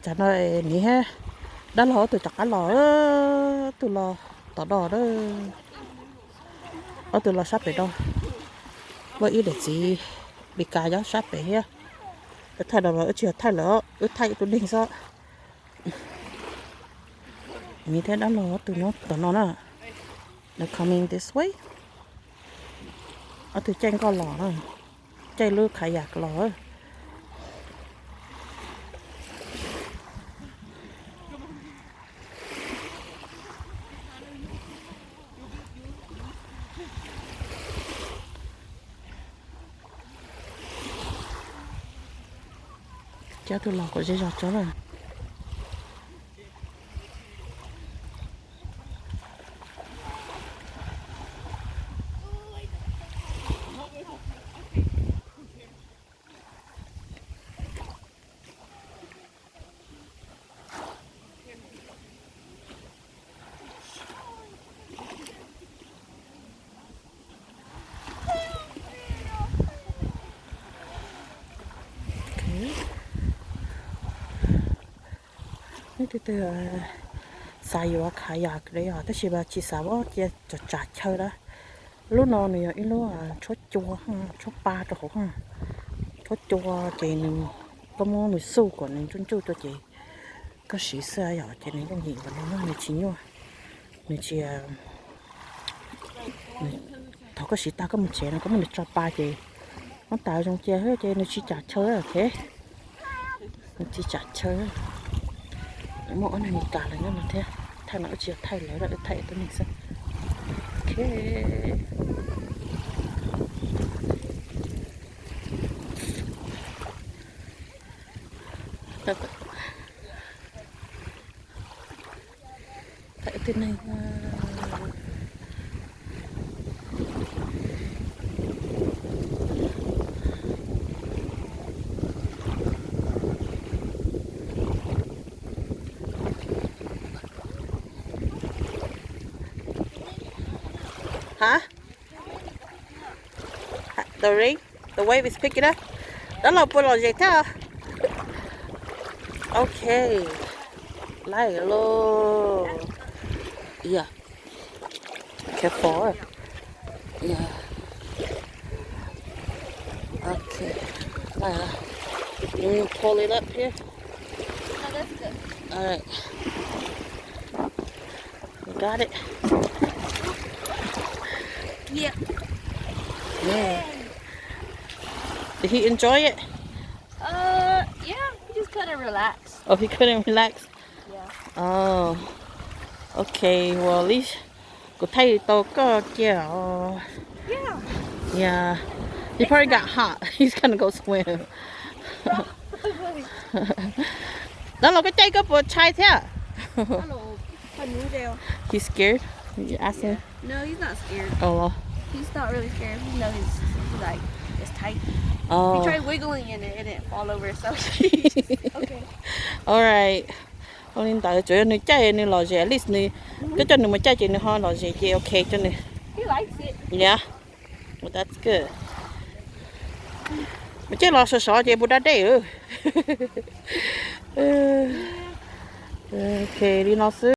Tam no niam dab laug ob tug rov qab los, ob tug los tom no, ob tug los sab pem no. Muaj ib daim txiv Meskas nyob sab pem thiab. Wb thaij no los wb tsis yog thaij lawv, wb thaij ib tug neeg xwb. Niam thiab dab laug ob tug nyob tom no na. They're coming this way. Ob tug caij nkoj los na, caij lub kayak los. Cab tus los kom zej zog tso na. Neb tus twg xav yuav kayak li os, tab sis mas tsis xav ua cia tsam tsam chaw lawm. Lub no nws yog ib lub tshuab cua, tshuab pa rau hauv, tshuab cua ces nws, koj muab nws xuj kom nws ntsuj ntsuj rau ces koj siv xwb yom, ces nws yooj yim npaum no, nws tsis nyuaj, nws tsis, thaum koj siv tag koj mus tsev no koj muab nws tso pa ces muab tas zoo cia xwb ces nws tsis tsam chaw, ok. Nws tsis tsam chaw. Muaj ob neeg Meskas los nyob no thiab, thaij no wb tsis yog thaij lawv, wb thaij tus neeg xwb. Ok. Thaij tus neeg. Hah? The rain? The wave is picking up. Dab laug puas lom zem thiab? Ok. Laij lauj. Yeah. Careful. Yeah. Ok. Laij lauj. You pull it up here. All right. You got it? Yep. Yeah. Did he enjoy it? Uh, yeah, he just couldn't relax. Oh, he couldn't relax? Yeah. Oh, okay, well, at least kuv thaij tau koj cia os. Yeah. Yeah. He probably got hot. He's gonna go swim. Probably. Dab laug koj caij koj puas ntshai thiab? He's scared? You ask him. No, he's not scared. Oh, well. He's not really scared. He knows he's, he's like, it's tight. Oh. He tried wiggling in it and it fall over, so he's just, okay. All right. Ua li ntawd tsuas yog nws caij nws lom zem, at least nws, koj coj nws mus caij ces nws ho lom zem ces ok coj nws. He likes it. Yeah. Well, that's good. Mus caij los sov sov ces puas da dej. Ok, li no xwb.